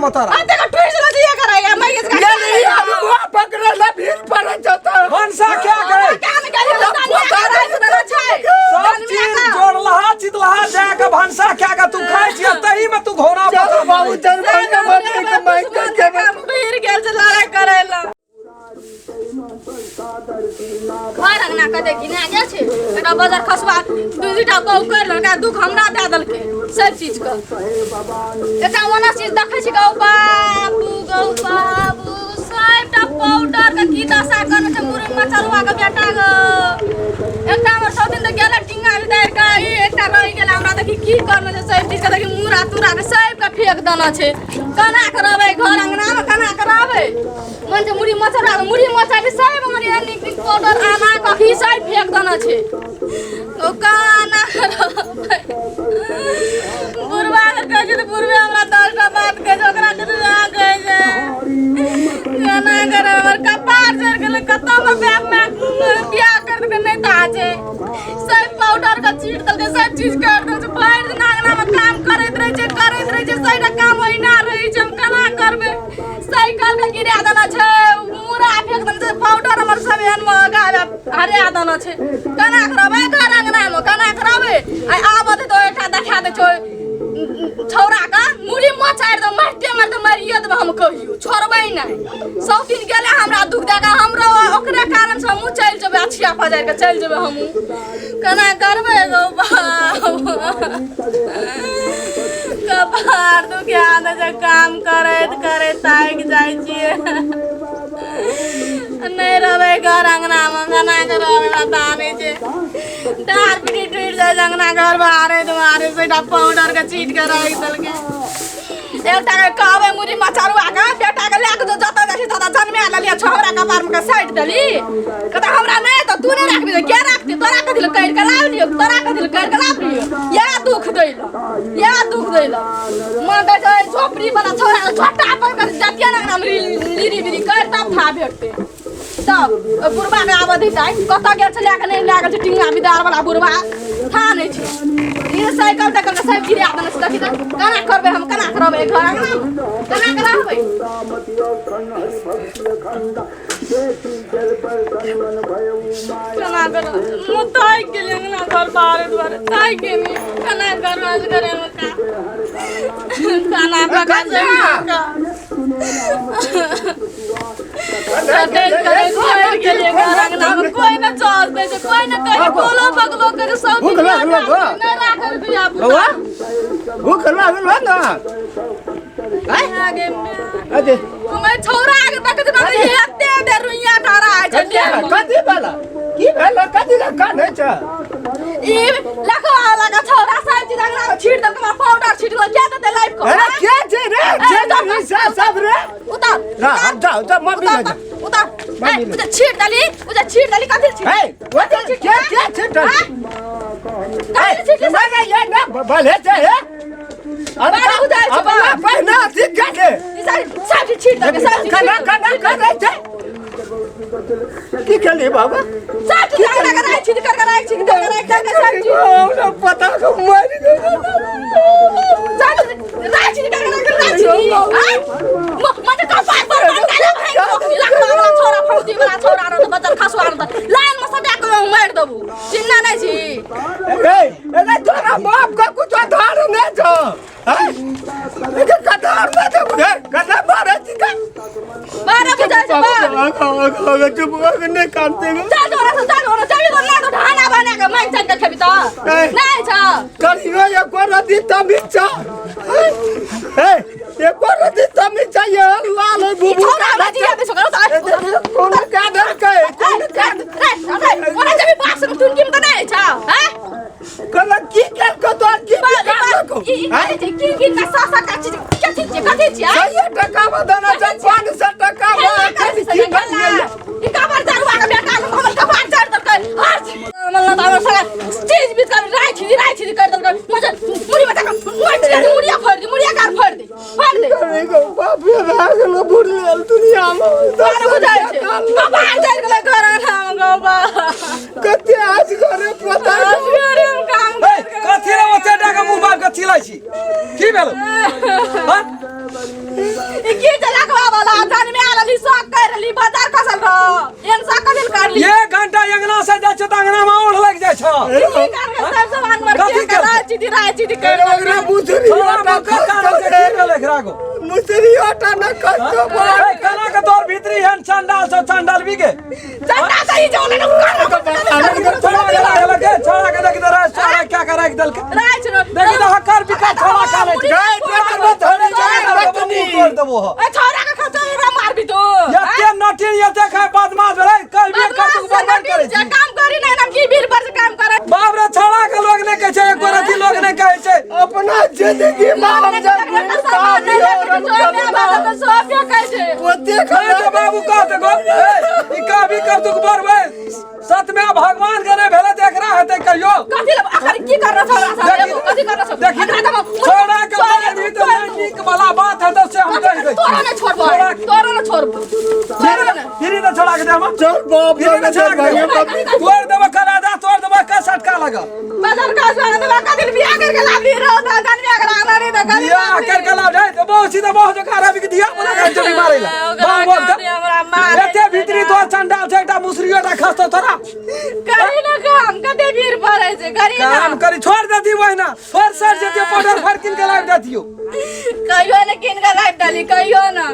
में तोरा। आ देखो टूट गेलो जे करे या मर गेल। ये नहीं आलू हुआ पकड़े ला भीड़ पड़े जता। भनसा क्या करे? काम के लिए छै। सब चीज जोड़लहा चितलहा जा के भनसा क्या के तू खाइ छी, तही में तू घोड़ा चल पकड़। बाबू चल, महीने महीने के माइक के भीड़ गेल छै लड़ाई करे ला। घर अंगना कते घिना गेल छै। एकटा बजर खसुआ दू दूटा बहु कर लेलकै, दुख हमरा दए देलकै सब चीज के। एकटा ओना चीज देखै छी, गौ बाबू गौ बाबू, सबटा पाउडर के की दशा करने छै मुरम मचलुआ के बेटा गो। एकटा हमर सब दिन तऽ गेलै टिंगा उतारि के, ई एकटा रहि गेलै हमरा। देखी की करने छै सब चीज के, देखी मुरा तुरा के सब के फेंक देने छै। केना के रहबै घर अंगना मे, केना के रहबै? मन छै मुड़ी मचरा, मुड़ी मचरा के सब हमर एहन नीक नीक पाउडर आना कथी सब फेंक देने छै। ओ केना रहबै? बुढ़वा के कहै छै तऽ बुढ़वे हमरा 10टा बात कहै छै, ओकरा कहै छै अहाँ कहै छै। केना करबै? हमर कपार जरि गेलै। कतऽ हमर बाप माय बियाह कर देलकै नहि ता छै। सब पाउडर के छीट देलकै, सब चीज कर देलकै। भरि दिन अंगना मे काम करैत रहै छै, करैत रहै छै, सबटा काम ओहिना रहै छै। हम केना करबै? साइकिल के गिरा देना छै, मुरा फेंक देना छै, पाउडर हमर सब एहन महगा हरा देना छै। केना करबै घर अंगना मे, केना करबै? आ आबत तऽ एकटा देखा दै छै छौड़ा के, मुड़ी मचारि दे, मारिते मारिते मारिए देबै हम, कहियो छोड़बै नहि। सब दिन गेलै हमरा दुख दए कऽ, हमरो ओकरे कारण से हमहूँ चलि जेबै, अछिया पजारि कऽ चलि जेबै हमहूँ। केना करबै गौ बाप? कपार दुखा दै छै, काम करैत करैत थाकि जाइ छियै। नहि रहबै घर अंगनामे, केना कऽ रहबै पता नहि छै। डाँर पीठी टूटि जाइ छै अंगना घर बहारैत बहारैत। सबटा पाउडर के छीट के राखि देलकै। एकटा के कहबै मुड़ी मचरुआ के बेटा के लए कऽ जो, जतऽ जाइ छी ततऽ जन्मे लेलियै, छौड़ा कपार मे के साटि देली। कहता हमरा नहि तऽ तू नहि राखबी तऽ के राखतै? तोरा कथी लए करि कऽ लाबि लियौ, तोरा कथी लए करि कऽ लाबि लियौ? इएह दुख दै लए, इएह दुख दै लए मन दै छै। झोपड़ी वाला छौड़ा के झोटा पर के जतिया ने अंगना मे लिरी बिरी कर तब था भेटतै। तब ओहि बुढ़बा के आबऽ दैतै। कतऽ गेल छलै के नहि लागल छै टिंगा बिदार वाला बुढ़बा, था नहि छै। ई साइकिल तक के सब गिरा देने छै। देखी तऽ केना करबै हम, केना करबै घर अंगना मे, केना के रहबै? केना करबै? मुँह थाकि गेलै अंगना घर बाहरे दुआरे थाकि गेली। केना करबै असगरे मे का खाना पका का कटैत कटैत मरि गेलियै। घर अंगना मे कोइ ने चल दै छै, कोइ ने कहीं बोलो बगलो करे सब भूख लागल बा? नहि राखल बिया। बौआ, भूख लागल बा ना? आगे में अरे हमे छौरा के देखत ना एते देर रुइया ठाड़ा है छै देह मे। कथी भेल? की भेल? कथी लए कानै छै? ई लखवा लगा छौरा सब चीज अंगना में छीट देलक, हमर पाउडर छीट देलक। के देतै लाइफ को? अरे के छै रे? जे नहीं से सब रे। उतार। ना, जाओ जाओ, मम्मी उतार ले जा। उतार। मम्मी ए, ले। उजे छीट देली, उजे छीट देली, कथी छीट? ए, वो के के छै? कथी छीट? नहीं ये ना भले छै हे। अरे बारह बुझाइ छै, अपना बारह। पहिना अथी के छै? ई सब सब चीज छीट देलकै, सब चीज। खाना खाना खाना छै। की केली बाबा? सब चीज अंगना के राखि छीट कर के राखि छीट कर के राखि देलकै सब चीज। हमरा पता के मरि गेल। सब चीज राखि छीट कर के राखि राखि छीट। आय मने कपार पर बन गेल भाई लोकनी लखवा वाला छौरा, फौजी वाला छौरा रहत, बचल खसुआ रहत, लाइन में सटा के मारि देबू। चिन्ना नहि छी। ए ए, तोरा बाप का कुछ आधार नहीं छौ हैं? एके कटार नहीं छौ रे, कना मारे छी का? बारह बजे छै बार। आगा चुप हो, नहीं कानते। चल जोरा से, चल जोरा, चल जोरा ना तो ढाना बना के मांग चल के खेबी त ए। नहीं छ। करियो एको रति तमीज छ। ए, एको रति तमीज छ। ये लाल है बुबु। छोरा हमरा जिया दे छोरा त। कोन का डर के, कोन का? रे रे, ओना जबी बास में तुनकी में त नहीं छ हैं? कला की कर को तो की बिगाड़ को? ई ई की की का सा सा का चीज कथी छी, कथी छी? सही टका में देना छै, 500 टका में की बन? ई कबर जरुआ के बेटा हमर कपार चढ़ देलकै। हर मतलब हमर सारा चीज बीच कर राखि राखि कर देलकै। मुझे मुड़ी बचा के मुड़ी दे, मुड़िया फोड़ दे, मुड़िया कार फोड़ दे, फोड़ दे। बाप रे, भए गेलो बुढ़ लेल दुनिया में। बारह बुझाइ छै, कपार चढ़ गेलै घर अंगना गौ बा। कते आज घरे पता। असगरे हम काम। ए, कथी रे, ओते टाका मुँह बाब के चिल्लै छी? की भेल? हाँ? चीज कर ओकरा मुसरी छोड़ा आटा मौका कानल के की भेलै एकरा गो? मुसरी आटा न खसतो ए, कना के तोर भीतरी हन चंडाल छौ चंडाल भी के चंडा सही जो ने छोड़ा के लागल के छोड़ा के देख दे छोड़ा क्या के राख देलके राय छनो देखी तो हकर बिका छोड़ा का ले गाय पेट में धरे जाए रखनी तोड़ देबो हो ए छोरा के खसो रे मारबी तो यते नटिन यते खाय बदमाश भेलै कल भी कर तू बर्बाद करे छी काम करी नहीं हम की भीड़ पर से काम करे बाप रे छोड़ा के लोग नहीं कहै छै एको रति लोग नहीं कहै छै अपना जिंदगी में हम जब ओते नहीं तो बाबू कहते गो ए, ई कभी कर तू बरबै सत में भगवान के नहीं भेलै त एकरा हेतै कहियो देखी छोड़ा के मार दी तो नहीं नीक वाला बात है तो से हम कह दै फिरी तो छोड़ा के दे हम चल बाप फिरी तो छोड़ा के दे तोड़ देबो कलाजा तोड़ देबो का सटका लगा बियाह कर के लाव जाए तो बहुत सीधा बहुत जगह रवि के दिया बोला के चली मारे ला बाबू बोल के एते भीतरी तो चंडाल छै एकटा मुसरियो टा खसतो तोरा करी ना काम कते भीड़ पड़े छै करी ना काम करी छोड़ देती वहिना छोड़ सर जेती पाउडर फर किन के लाव देतियो कहियो ने किन के लाइट डाली कहियो ना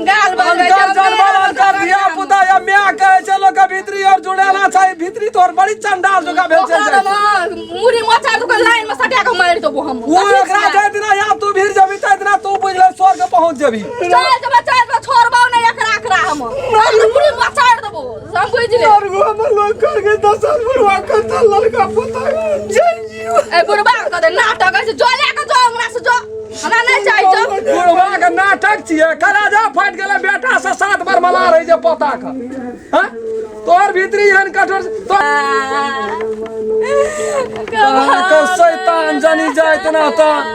गाल बजबै अनकर जानवर अनकर धिया पुता या माय कहै छै लोक के भीतरी और जुड़ेला छै भीतरी तोर बड़ी चंडाल जोका भेल चल ओकरा जाइ छै। मुड़ी मोचा के लाइन में सटा के मारि देबो हम ओ ओकरा जाय दिना या तू भीड़ जबी तै दिना तू बुझले स्वर्ग पहुंच जबी चल जब चल जब छोड़बो नहीं एकरा एकरा हम मुड़ी मोचा देबो हम बुझ ले और गो हमर लोग कर के दस साल बुढ़वा करता लड़का पोता जय जीव ए बुढ़बा के दे नाटक है जो ले के जो हमरा से जो हमरा नहीं चाहिए जो बुढ़वा के नाटक छियै कलाजा फाटि गेलै बेटा से सात बार मला रही जे पोता के हँ तोहर भीतरी एहन कठोर तो के शैतान जानी जाइत ना तऽ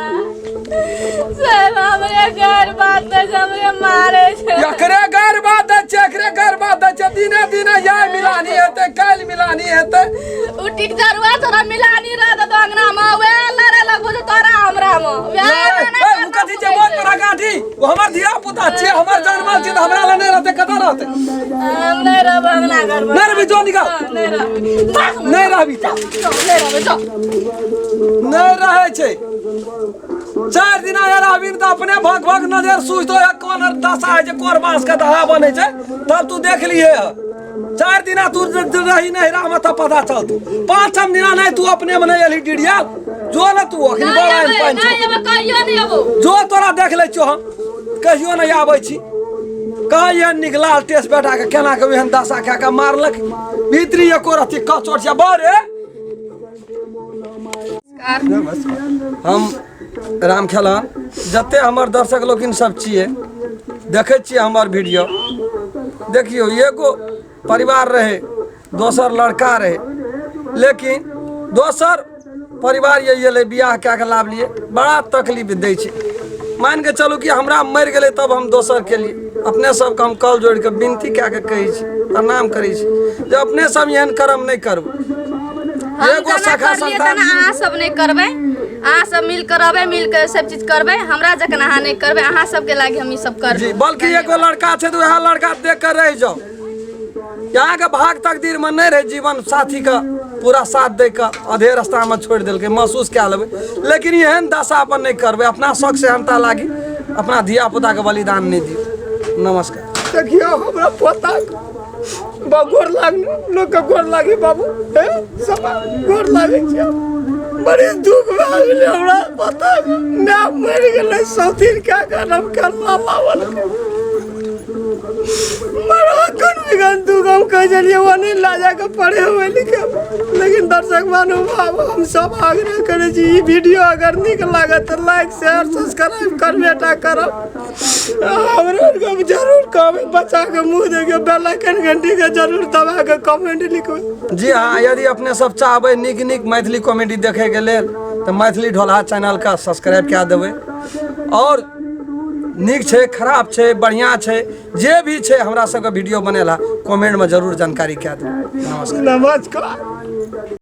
सब हमरे घर बात छै हमरे मारे छै एकरे गैर बात दै छै एकरे गैर बात दै छै दिने दिने याय मिलानी हेतै काल्हि मिलानी हेतै उ टिक जरुआ तोरा मिलानी रह तो अंगना में वे लड़े लगबो जे तोरा हमरा में वे ए, उ कथी छै मोन पर गाठी ओ हमर धिया पुता छियै हमर जानवर छियै तऽ हमरा लग नहि रहतै कतऽ रहतै हम नहीं रहब अंगना घर में नहि रहबी जो निकाल नहीं रहबी नहि रहबी तऽ नहीं रहबी जो नहि रहै छै चारि दिना यार रहबी तऽ अपने भक भक नजर सूझतो है कोन दशा होइ छै कोन बाँस के दहा बनै छै तब तू देख लिए चारि दिना तू रही नहीं रह तब पता चलतो पाँचम दिना नहीं तू अपने में नहीं एलही डिरिया जो ने तू अखनी नहीं बड़ा अबै पानि छौ नहीं अबै कहियो नहीं अबो जो तोरा देख लै छियौ हम कहियो नहि आबै छी कहियो निकला टेस बेटा के केना के एहन दशा कए के मारलक भीतरी एको रति कचोट छै बरे हम राम खेलन जते हमर दर्शक लोकिन सब छियै देखै छियै हमर वीडियो देखियौ एगो परिवार रहै दोसर लड़का रहै लेकिन दोसर परिवार ये एलै बियाह कए कऽ लाबलियै बड़ा तकलीफ दै छै मानि कऽ चलू कि हमरा मरि गेलै तब हम दोसर केलियै अपने सबके हम कल जोड़ि कऽ विनती कए कऽ कहै छी प्रणाम करै छी जे अपने सब एहन कर्म नहि करबै हम एगो जेना सखा करलियै संतान तेना अहाँ सब नहि करबै अहाँ सब मिल कऽ रहबै मिल कऽ सब चीज करबै हमरा जखन अहाँ नहि करबै अहाँ सबके लागि हम ई सब करबै जी बल्कि एगो लड़का छै तऽ वएह लड़का देख कऽ रहि जाउ अहाँके भाग तकदीरमे नहि रहै जीवन साथीके पूरा साथ दै के अधे रास्तामे छोड़ि देलकै महसूस कए लेबै लेकिन एहन दशा अपन नहि करबै अपना शौक सेहनता लागी अपना धिया पुताके बलिदान नहि दियौ नमस्कार देखियौ हमरा पोता बा गोर लागलू लोकके गोर लागी बाबू हे सब गोर लागै छै बड़ी दुख भए गेलै हमरा पोता माय मरि गेलै सौतीन क्या करब करला लावल मरा कोन बिगन दुख हम कहै छलियै ओ नहि लऽ जाके पढ़े हुए लिखे लेकिन दर्शक मानू बाबू हम सब आग्रह करै छी ई वीडियो अगर नीक लागत तऽ लाइक शेयर सब्सक्राइब करबे टा करब हमरा आरके जरूर कहबै बच्चाके मुँह देखे बेल आइकन घंटीके जरूर दबा के कमेंट लिखबै जी हाँ यदि अपने सब चाहबै नीक नीक मैथिली कॉमेडी देखैके लेल तऽ मैथिली ढोलहा चैनलके सब्सक्राइब कए देबै आओर नीक छै खराब छै बढ़िआँ छै जे भी छै हमरा सबके वीडियो बनेला कमेंटमे जरूर जानकारी कए देबै नमस्कार नमस्कार।